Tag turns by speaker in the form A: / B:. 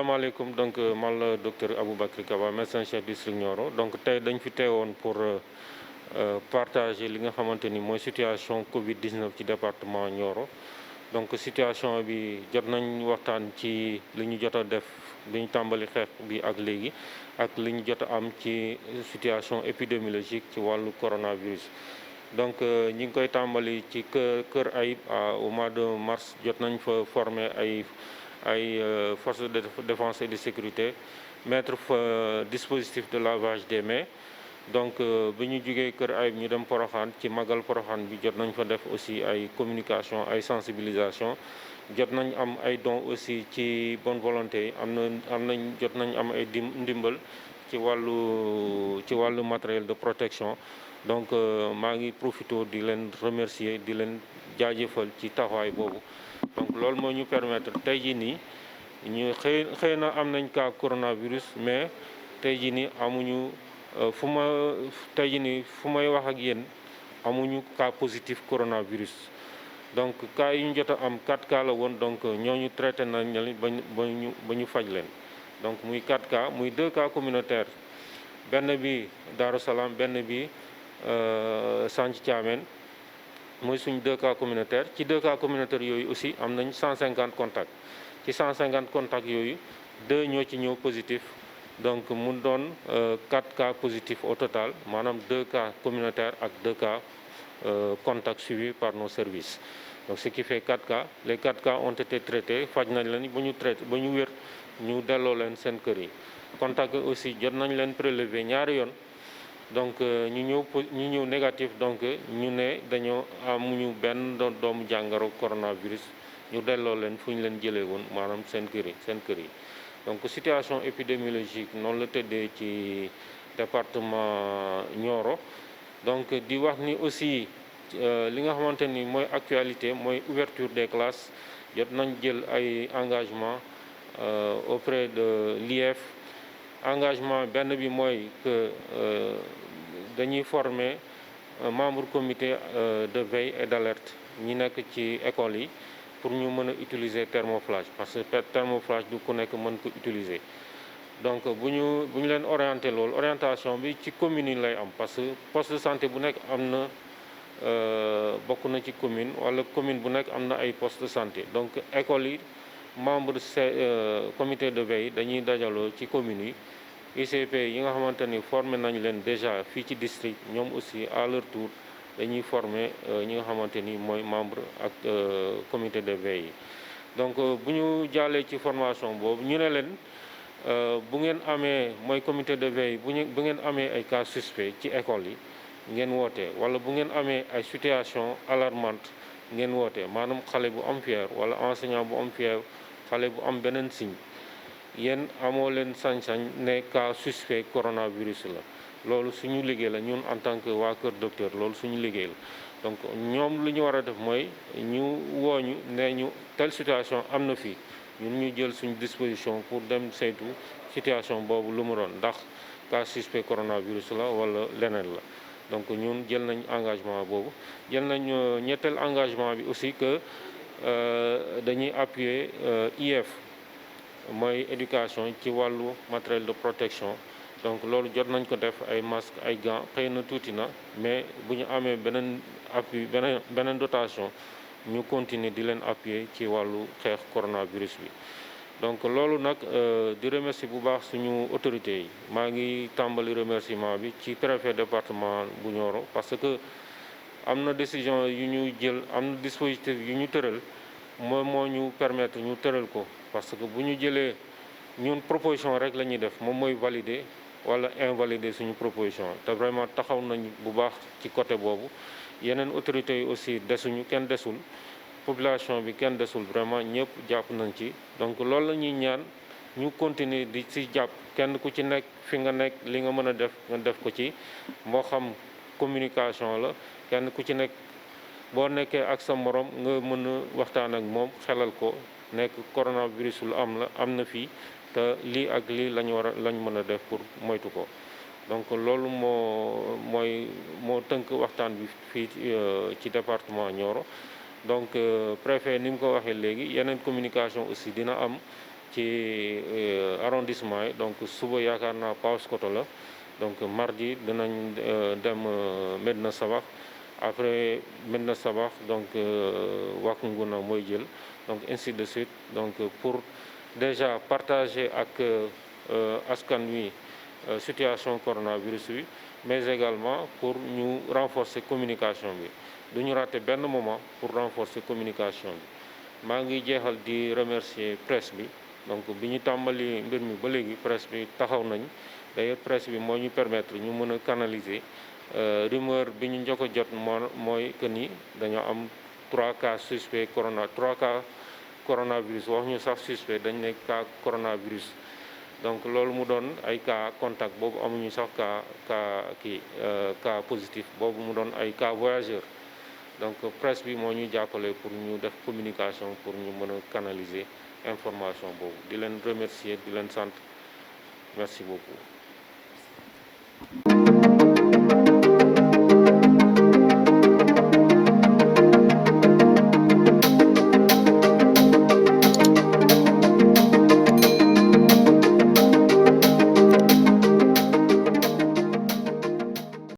A: Asalaamaaleykum donc man la docteur KABA médecin chef district Nioro donc tey dañ fi teewoon pour partager li nga xamante ni mooy situation Covid-19 ci département Nioro donc situation bi jot nañ waxtaan ci li ñu jot a def li ñu tàmbali xeex bi ak léegi ak li ñu jot a am ci situation épidémiologique ci wàllu coronavirus. donc ñi ngi koy tàmbali ci Kër Ayib au mois de mars jot nañ fa former ay forces de défense et de sécurité mettre fa dispositif de lavage des mains. donc bi ñu jugee Kër Ayib ñu dem Porokhane ci magal Porokhane bi jot nañ fa def aussi ay communication ay sensibilisation jot nañ am ay dons aussi ci bonne volonté yi jot nañ am ay ndimbal ci wàllu matériel de protection. donc maa ngi profité di leen remercier di leen jaajëfal ci taxawaay boobu. donc loolu moo ñu permettre tey jii nii ñu xëy na am nañ cas coronavirus mais tey jii nii amuñu tey jii nii fu may wax ak yéen amuñu cas positif coronavirus. donc cas yi ñu jot a am 4 cas la woon donc ñooñu traité nañ leen ba ñu faj leen. donc muy 4 cas muy 2 cas communautaires benn bi Darou Salaam benn bi Sanc Thiamène mooy suñ 2 cas communautaires ci 2 cas communautaires yooyu aussi am nañ 150 contacts ci 150 contacts yooyu 2 ñoo ci ñëw positif. donc mu doon 4 cas positifs au total maanaam 2 cas communautaires ak 2 cas contacts suivis par nos services. donc ce qui fait 4 cas les 4 cas ont été traités faj nañ leen ba ñu wér ñu delloo leen seen kër yi. contact aussi jot nañ leen prélever ñaari yoon donc ñu ñëw négatif donc ñu ne dañoo amuñu benn doomu jàngoro coronavirus ñu delloo leen fu ñu leen jëlee woon maanaam seen kër yi. donc situation épidémiologique noonu la tëddee ci département Nioro. donc di wax ni aussi li nga xamante ni mooy actualité mooy ouverture des classes jot nañ jël ay engagement auprès de l'IEF. engagement benn bi mooy que dañuy former membre comité de veille et d'alerte ñi nekk ci école yi pour ñu mën a utiliser thermoflage parce que thermoflage du ku nekk mën ko utiliser. donc bu ñu leen orienté loolu orientation bi ci commune yi lay am parce que poste de santé bu nekk am na bokk na ci commune wala commune bu nekk am na ay poste de santé. donc école yi membre comité de veille dañuy dajaloo ci communes yi. ICP yi nga xamante ni formé nañ leen déjà fii ci district ñoom aussi à leur tour dañuy former ñi nga xamante ni mooy membre ak comité de veille yi. donc bu ñu jàllee ci formation boobu ñu ne leen bu ngeen amee mooy comité de veille bu ngeen amee ay cas suspect ci école yi ngeen woote wala bu ngeen amee ay situation alarmante ngeen woote maanaam xale bu am fièvre wala enseignant bu am fièvre xale bu am beneen signe yéen amoo leen sañ-sañ ne cas suspect coronavirus la. loolu suñu liggéey la ñun en tant que waa Kër Docteur loolu suñu liggéey la. donc ñoom lu ñu war a def mooy ñu wooñu ne ñu telle situation am na fii ñun ñu jël suñu disposition pour dem saytu situation boobu lu mu doon ndax cas suspect coronavirus la wala leneen la. donc ñun jël nañ engagement boobu jël nañ ñetteel engagement bi aussi que dañuy appuyer IEF mooy éducation ci wàllu matériel de protection. donc loolu jot nañ ko def ay masques ay gants xëy na tuuti na mais bu ñu amee beneen appui beneen dotation ñu continuer di leen appuyer ci wàllu xeex coronavirus bi. donc loolu nag di remercier bu baax suñu autorités yi maa ngi tàmbali remerciement bi ci préfet département bu Nioro parce que am na décision yu ñu jël am na dispositif yu ñu tëral moom moo ñu permettre ñu tëral ko parce que bu ñu jëlee ñun proposition rek la ñuy def moom mooy valider wala invalider suñu proposition te vraiment taxaw nañ bu baax ci côté boobu. yeneen autorités yi aussi desuñu kenn desul population bi kenn desul vraiment ñëpp jàpp nañ ci. donc loolu la ñuy ñaan ñu continuer di ci jàpp kenn ku ci nekk fi nga nekk li nga mën a def nga def ko ci moo xam communication la kenn ku ci nekk boo nekkee ak sa morom nga mën a waxtaan ak moom xelal ko nekk coronavirus lu am na fii te lii ak lii lañ mën a def pour moytu ko. donc loolu moo tënk waxtaan bi fii ci département Nioro. donc préfet ni mu ko waxee léegi yeneen communication aussi dina am ci arrondissement yi. Donc suba yaakaar naa Paoskoto la, donc mardi dinañ dem Medina Sabax, après Medina Sabax donc Wack Ngouna mooy jël, donc ainsi de suite. Donc pour déjà partager ak askan wi situation coronavirus bi, mais également pour ñu renforcer communication bi. du ñu raté benn moment pour renforcer communication bi. maa ngi jeexal di remercier presse bi. Donc bi ñu tàmbali mbir mi ba léegi presse bi taxaw nañ. D'ailleurs presse bi moo ñu permettre ñu mën a canaliser rumeur bi ñu njëkk a jot mooy que ni dañoo am 3 cas suspect coronavirus. wax ñu sax suspect, dañ ne cas coronavirus. Donc loolu mu doon ay cas contact, boobu amuñu sax cas positif, boobu mu doon ay cas voyageur. Donc presse bi moo ñuy jàppale pour ñu def communication, pour ñu mën a canaliser information boobu. Di leen remercier, di leen sant. Merci beaucoup.